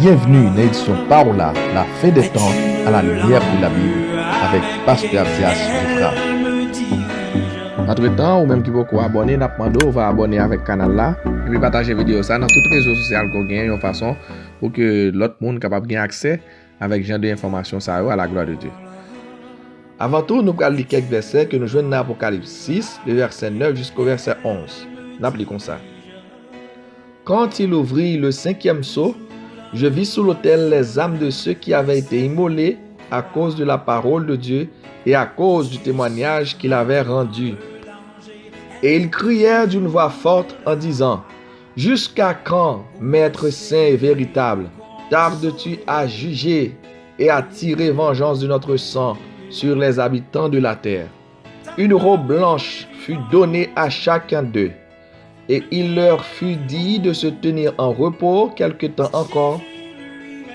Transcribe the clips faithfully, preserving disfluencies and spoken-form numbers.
Bienvenue dans l'édition Paola, la fin des temps à la lumière de la Bible, avec Pasteur Abdias Geffrard. Antretan, ou menm ki poko abòne, n ap mande w va abòne avèk kanal la, epi pataje videyo sa nan tout rezo sosyal ke w genyen yon fason pou ke lòt moun kapab gen aksè avèk jan de enfòmasyon sa yo à la gloire de Dieu. Avan tou, nou pral li kèk vèsè ke nou jwenn nan Apokalips sis, de vèsè nèf jisko vèsè onz. N ap li konsa. Quand il ouvrit le cinquième sceau, je vis sous l'autel les âmes de ceux qui avaient été immolés à cause de la parole de Dieu et à cause du témoignage qu'il avait rendu. Et ils crièrent d'une voix forte en disant, Jusqu'à quand, Maître saint et véritable, tardes-tu à juger et à tirer vengeance de notre sang sur les habitants de la terre? Une robe blanche fut donnée à chacun d'eux, et il leur fut dit de se tenir en repos quelque temps encore,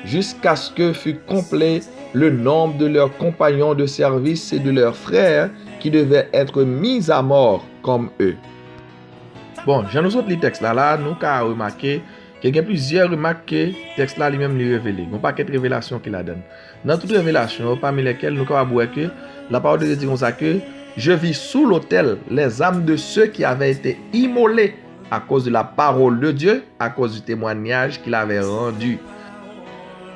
jusqu'à ce que fût complet le nombre de leurs compagnons de service et de leurs frères qui devaient être mis à mort comme eux. Bon, jan nou sot li tèks la la, nou ka remake ke gen plizyè remak ke tèks la li menm li revele. Gen yon pakèt revelasyon ki ladan l. Nan tout revelasyon yo, pami lèkèl nou kapab wè ke la parole de Dieu di konsa ke, Je vis sous l'autel les âmes de ceux qui avaient été immolés à cause de la parole de Dieu, à cause du témoignage qu'il avait rendu.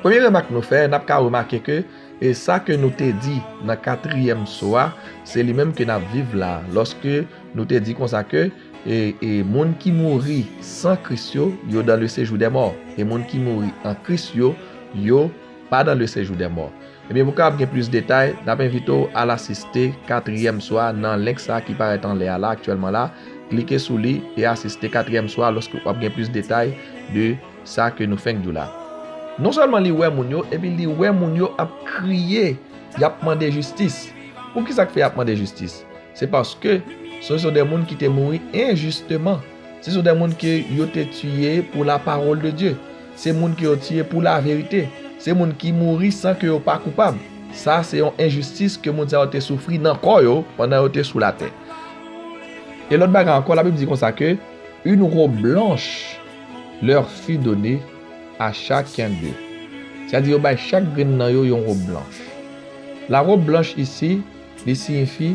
Premye remak nou fè, n ap ka remake ke, e sa ke nou te di nan katriyèm sceau a, se li menm ke n ap viv la, lòske nou te di konsa ke, e, e moun ki mouri san Kris yo, yo dans le séjour des morts. E moun ki mouri an Kris yo, yo pa dans le séjour des morts. Ebyen, pou kapab gen plis detay, n ap envite w al asiste katriyèm sceau a nan link sa ki parèt anlè a la, aktyèlman la. Klike sou li e asiste katriyèm sceau a lòske w ap gen plis detay de sa ke nou fenk di w la. Non sèlman li wè moun yo, epi li wè moun yo ap kriye, y ap mande jistis. Poukisa k fè y ap mande jistis? Se paske se, se de moun ki te mouri enjisteman. Se, se de moun ke yo te tiye pou la parole de Dieu. Se moun ke yo tiye pou laverite. Se moun ki mouri san ke yo pa koupab. Sa se yon enjistis ke moun sa yo te soufri nan kò yo pandan yo te sou latè. E lòt bagay ankò, Labib di konsa ke, Une robe blanche leur fut donnée à chacun d'eux. Sètadi yo bay chak grenn nan yo yon wob blanch. La robe blanche ici, li siyifi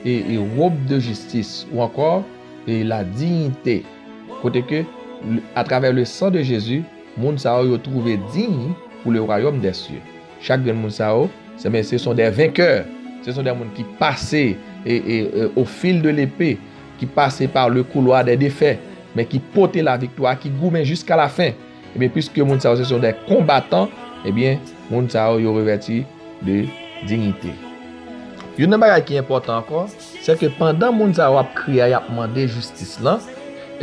e, e robe de justice ou ankò e la dignité. Kote ke, atravè le sang de Jésus, moun sa yo, yo twouve diy pou le royaume des cieux. Chak grenn moun sa yo, se, men, ce sont des vainqueurs. Ce sont des moun ki pase e, e, e, au fil de l'épée, ki pase par le couloir des défaits, men ki pote laviktwa, ki goumen jiska lafen. Ebyen, piske moun sa yo, ce sont des combattants, ebyen, moun sa yo, yo revèti de dignité. Youn nan bagay ki enpòtan ankò, se ke pandan moun sa yo ap kriye a, y ap mande jistis lan,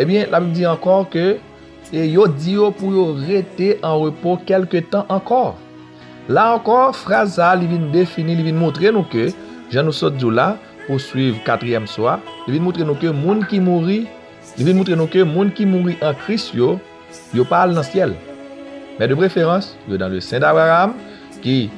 ebyen, Labib di ankò ke, e yo di yo pou yo rete an repo kèlke tan ankò. La ankò, fraz sa a, li vin defini, li vin montre nou ke, jan nou sot di w la, pou swiv katriyèm swa, li vin montre nou ke moun ki mouri, li vin montre nou ke moun ki mouri an Kris yo, yo pa al nan syèl. Men de preferans, yo dans le sein d'Abraham, ki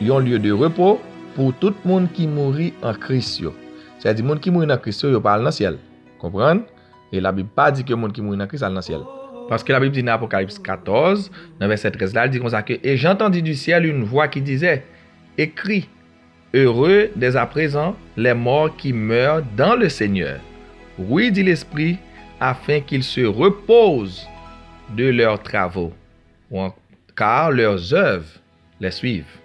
yon lye de repo pou tout moun ki mouri an Kris yo. Sètadi, moun ki mouri nan Kris yo, yo pa al nan syèl. Konprann? E Labib pa di ke moun ki mouri nan Kris al nan syèl. Paske Labib di nan Apokalips katòz, nan vèsè trèz la, li di konsa ke, Et j'entendis du ciel une voix qui disait, Écrit, Heureux dès à présent les morts qui meurent dans le Seigneur. Oui, dit l'Esprit, afin qu'ils se reposent de leurs travaux, ou en- car leurs œuvres les suivent.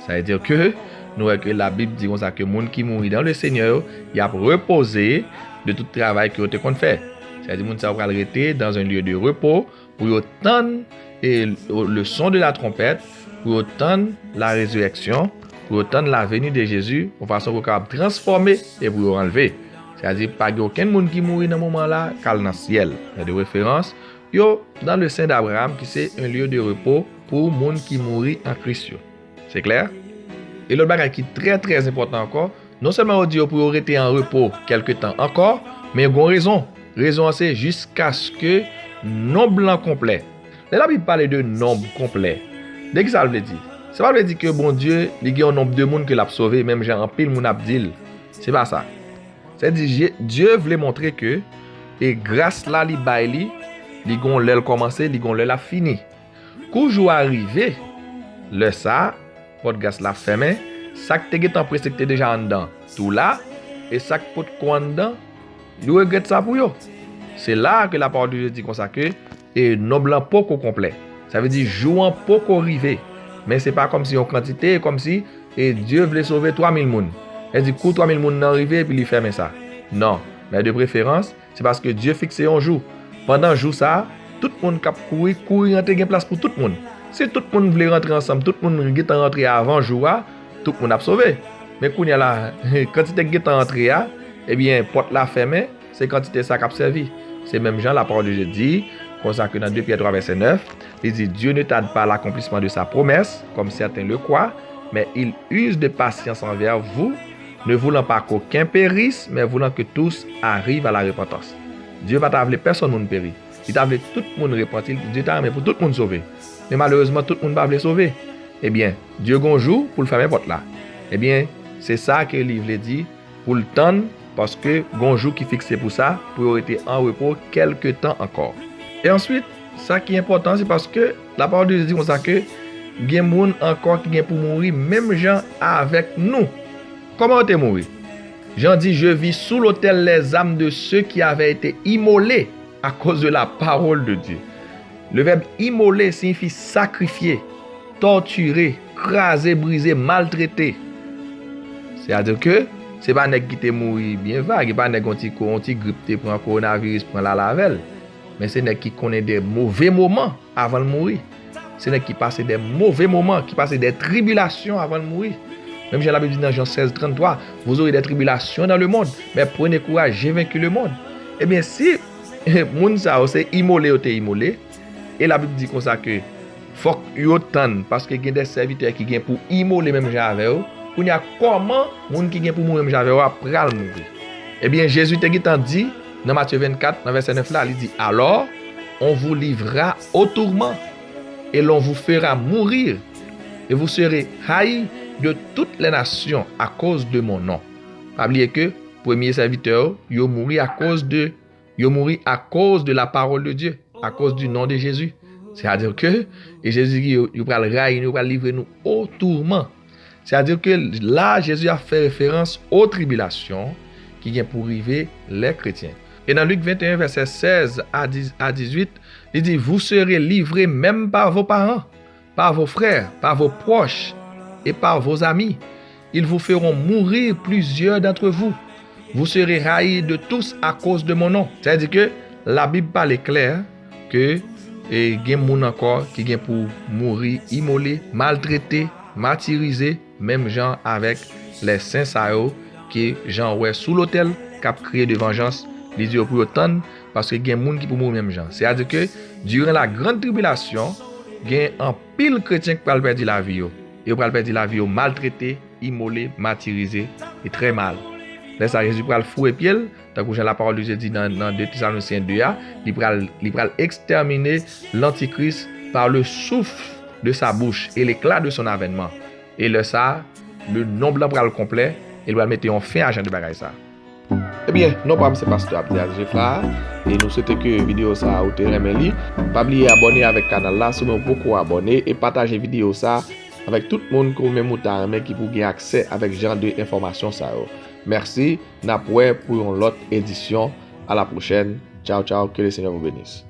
Sa vle di ke nou wè ke Labib di konsa ke moun ki mouri dans le Seigneur yo, y ap repoze de tout travay ke yo te konn fè. Sa vle di moun sa yo pral rete dans un lieu de repos pou yo tann e le son de la trompette, pou yo tann la résurrection, pou yo tann la venue de Jésus, yon fason pou yo kapab transfòme e pou yo anlve. Sètadi pa gen okenn moun ki mouri nan moman la k al nan syèl. Nan de referans, yo dans le sein d'Abraham, ki se un lieu de repos pou moun ki mouri an Kris yo. Se klè? E lòt bagay ki trè, trè enpòtan ankò, non sèlman yo di yo pou yo rete an repo kèlke tan ankò, men gen yon rezon. Rezon an se jiskaske nonb lan konplè. Lè Labib pale de nonb konplè, de ki sa l vle di? Sa pa vle di ke Bondye, li gen yon nonb de moun ke l ap sove, menm jan anpil moun ap di l. Se pa sa. Sètadi, Dye vle montre ke, e gras la li bay li, li gon lè l kòmanse, li gon lè l ap fini. Kou jou a rive, lè sa a, pòt gras la fèmen, sa k te gentan prese k te deja anndan tou la, e sa k potko anndan, yo regrèt sa pou yo. Se la a ke lapawòl de Dye di konsa ke e nonb lan poko konplè. Sa vle di jou an poko rive. Men se pa kòmsi yon kantite, e kòmsi e Dye vle sove twa mil moun. Sa vle di kou twa mil moun nan rive epi li fèmen sa. Non. Men de preferans, se paske Dye fikse yon jou. Pandan jou sa a, tout moun k ap kouri, kouri an te gen plas pou tout moun. Si tout moun vle rantre ansanm, tout moun gentan rantre avan jou a, tout moun ap sove. Men kounye a la, kantite k gentan antre a, ebyen, pòt la fèmen, se kantite sa k ap sèvi. Se menm jan lapawòl de Dye di, konsa ke nan de Pyè twa vèsè nèf, li di, Dieu ne tarde pas l'accomplissement de sa promesse, comme certains le croient, mais il use de patience envers vous, ne voulant pas qu'aucun périsse, mais voulant que tous arrivent à la repentance. Dye pa ta vle pèsonn moun peri. Li ta vle tout moun repanti, Dye ta renmen pou tout moun sove. Men malerezman, tout moun pa vle sove. Ebyen, Dye gon jou pou l fèmen pòt la. Ebyen, se sa ke li vle di pou l tann, paske gon jou ki fikse pou sa, pou yo rete an repo kèlke tan ankò. E answit, sa ki enpòtan, se paske lapawòl de Dye di konsa ke gen moun ankò ki gen pou mouri menm jan avèk nou. Kòman yo te mouri? Jan di, Je vis sous l'autel les âmes de ceux qui avaient été immolés à cause de la parole de Dieu. Le verbe immoler signifie sacrifier, torturer, craser, briser, maltraiter. Sètadi ke se pa nèg ki te mouri byen vag, e pa nèg yon ti, yon ti grip te pran, kowonaviris pran l al avè l. Men se nèg ki konnen de move moman avan l mouri. Se nèg ki pase de move moman, ki pase de tribilasyon avan l mouri. Menm jan Labib di nan Jan sèz tranntrwa, Vous aurez des tribulations dans le monde, mais prenez courage, j'ai vaincu le monde. Ebyen, si moun sa yo se imole yo te imole, e Labib di konsa ke fòk yo tann, paske gen de sèvitè ki gen pou imole menm jan avè yo. Kounye a, kòman moun ki gen pou mouri menm jan avè yo a pral mouri? Ebyen, Jezi te gentan di nan Matye vennkat, nan vèsè nèf la, li di, Alors, on vous livrera au tourment, et l'on vous fera mourir, et vous serez haïs de toutes les nations à cause de mon nom. Pa bliye ke premye sèvitè yo, yo mouri akoz de, yo mouri akoz de la parole de Dieu, akoz du nom de Jésus. Sètadi ke, e Jezi di yo, yo pral rayi nou, yo pral livre nou o tourman. Sètadi ke la, Jezi ap fè referans o tribilasyon ki gen pou rive lè kretyen. E nan Lik venteyen, vèsè sèz a dizuit, li di, Vous serez livrés même par vos parents, par vos frères, par vos proches et par vos amis. Ils vous feront mourir plusieurs d'entre vous. Vous serez haïs de tous à cause de mon nom. Sètadi ke Labib pale klè ke, e, gen moun ankò ki gen pou mouri imole, maltrete, matirize, menm jan avèk lè sen sa yo ke Jan wè sou lotèl k ap kriye de vanjans. Li di yo pou yo tann, paske gen moun ki pou mouri menm jan. Sètadi ke, diran la grande tribulation, gen anpil kretyen k pral pèdi lavi yo. E yo pral pèdi lavi yo maltrete, imole, matirize, e trè mal. Lè sa, Jezi pral foure pye l, tankou jan lapawòl de Dye di nan, nan de Tesalonisyen de a, li pral, li pral ekstèmine lantikris par le souffle de sa bouche et l'éclat de son avènement. E lè sa, le nonb lan pral konplè, e l pral mete yon fen a jan de bagay sa. Ebyen, non pa m se pastè Abdias Geffrard, e nou swete ke videyo sa a ou te renmen li. Pa bliye abòne avèk kanal la si w poko abòne, e pataje videyo sa a avèk tout moun ke w menm ou ta renmen ki pou gen aksè avèk jan de enfòmasyon sa yo. Mèsi, n ap wè pou yon lòt edisyon. À la prochaine. Ciao, ciao. Que le Seigneur vous bénisse.